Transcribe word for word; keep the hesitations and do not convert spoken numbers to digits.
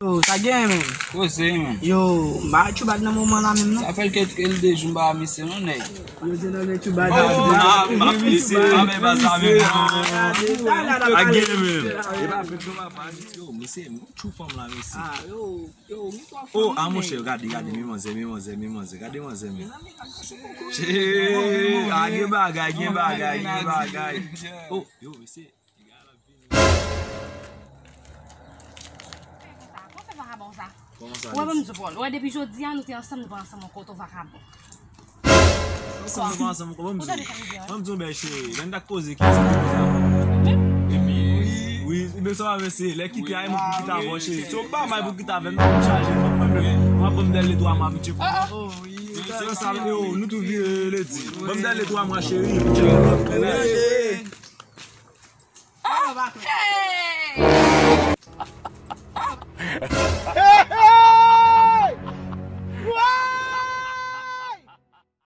Yo, sa gen menm? Koze, man. Yo, m pa wè Tchoubad nan moman la menm non. Sa fè l ke l de jou m pa wè misye non, nèg. Yo se nan men Tchoubad. Oh, ah, ah, misye, pa men pa sa menm non. A gen menm. E pa fèt non papa. Yo, mesye, m tchou fanm la mesye. Ah, yo, yo, m twa Oh, fanm ah nèg. Monchè, gade, gade, men manzè, men manzè, men manzè, gade manzè, men. Che, ah, gen bagay, gen bagay, gen bagay. Oh, yo, mesye. Kòman fè vakabon sa? Kòman sa? Ou wè ban m di w, ou wè depi jodi a nou te ansanm, nou pa ansanm ankò, to vakabon. Kòman nou pa ansanm ankò? Ban m Ou tande di sa m di a? Ban m di yon bèl cheri. Lè n t ap koze ki sa koze a. Epi, wi, men sa va mesye, lè kite a, e mwen pou kite avè w cheri. Si w pa may pou kite avè m, m ap chaje fanm mwen menm. W ap ban m dèl letwa m ap tcheke. Se konsa yo, nou tou vire ledi. Ban m dèl letwa mwa cheri.